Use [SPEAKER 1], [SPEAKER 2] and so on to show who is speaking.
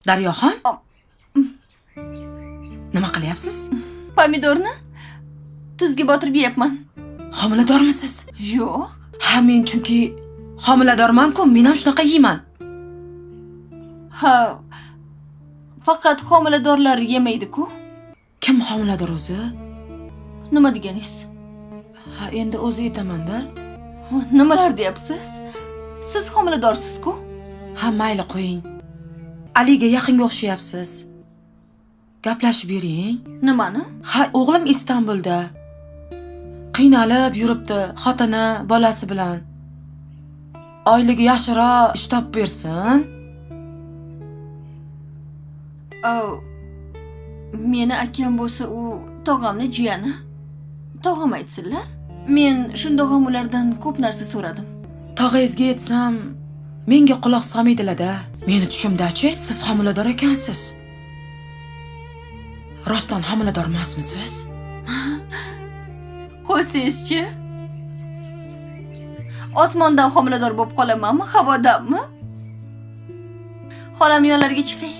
[SPEAKER 1] Daryoxon, nima qilyapsiz?
[SPEAKER 2] Pomidorni tuzga botirib yeyapman.
[SPEAKER 1] Homiladormisiz?
[SPEAKER 2] Yo'q.
[SPEAKER 1] Ha, men chunki homiladorman-ku, men ham shunaqa yeyman.
[SPEAKER 2] Ha, faqat homiladorlar yemaydi-ku.
[SPEAKER 1] Kim homilador o'zi?
[SPEAKER 2] Nima deganingiz?
[SPEAKER 1] Ha, endi o'zi aytaman-da.
[SPEAKER 2] Nimalar deyapsiz? Siz homiladorsiz-ku.
[SPEAKER 1] Ha, mayli, qo'ying. Aliga yaqinga o'xshayapsiz. Gaplashib bering.
[SPEAKER 2] Nimani?
[SPEAKER 1] Ha, o'g'lim Istanbulda. Qiynalib yuribdi xotini, bolasi bilan. Oyligi yaxshiroq ish topib bersin.
[SPEAKER 2] Meni akam bo'lsa, u tog'amni jiyani. Tog'am aytsinlar. Men shundoq ham ulardan ko'p narsa so'radim.
[SPEAKER 1] Tog'angizga aytsam, menga quloq solmaydilar-da. Meni tushimda-chi, siz homilador ekansiz. Rostdan homilador emasmisiz?
[SPEAKER 2] Qo'ysangizchi. Osmondan homilador bo'lib qolamanmi, havodanmi? Xolam yonlariga chiqay.